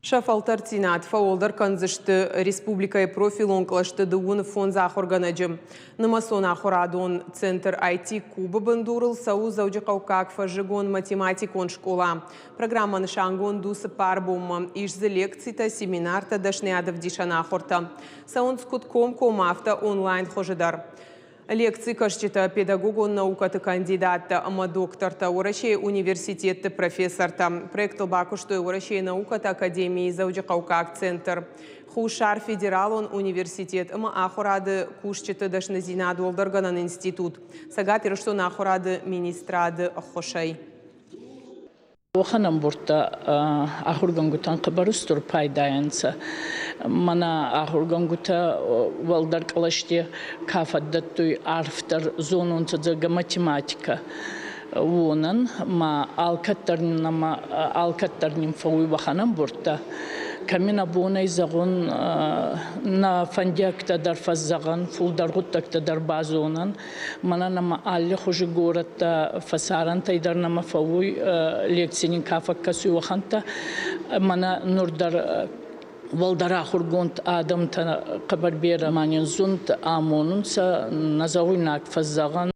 Сӕ фӕлтӕрддзинад фӕуӕлдӕр кӕндзысты республикӕйы профилон кълӕсты 35 ахуыргӕнӕджы. Нымӕцон ахуырадон центр IT-кубы бындурыл цӕуы Дзӕуджыхъӕуккаг фӕззыгон математикон скъола. Программӕ нысангонд у цыппар бонмӕ. Ис дзы лекцитӕ, семинартӕ, дӕсныйадӕвдисӕн ахуыртӕ. Цӕуынц куыд комкоммӕ, афтӕ онлайн хуызы дӕр. Лекцикӕсджытӕ, педагогон наукӕты кандидаттӕ ӕмӕ доктортӕ, Уӕрӕсейы университетты профессортӕ. Проектыл бакуыстой Уӕрӕсейы наукӕты академийы Дзӕуджыхъӕуккаг центр, Хуссар федералон университет ӕмӕ ахуырады кусджыты дӕсныдзинад уӕлдӕргӕнӕн институт Цӕгат Ирыстоны ахуырады министрады ӕххуысӕй. Уӕхӕн ӕмбурдтӕ ахургӕнгутӕн хъӕбӕр устур пайда ӕнцӕ. Мӕнӕ ахургӕнгутӕ уӕлдӕр кълӕсти ка фӕддӕттуй арфдӕр зонунцӕ зӕгъгӕ математикӕ, уонӕн ма алкӕддӕр нӕмӕ алкӕддӕр нин фӕууй уӕхӕн ӕмбурдтӕ. Кӕми нӕ бон ӕй зӕгъун, нӕ фӕндиӕгтӕ дӕр фӕззӕгъӕн, фулдӕр гъуддӕгтӕ дӕр базонӕн. Мӕнӕ нӕмӕ аллихузи горӕттӕ, фӕсарӕнтӕй дӕр нӕмӕ фӕууй лекци нин ка фӕккӕсуй, уӕхӕнттӕ. Мӕнӕ нур дӕр уӕлдӕр ахургонд адӕмтӕ хъӕбӕр берӕ ма нин зунд амонунцӕ, нӕ зӕгъуйнаг фӕззӕгъӕн.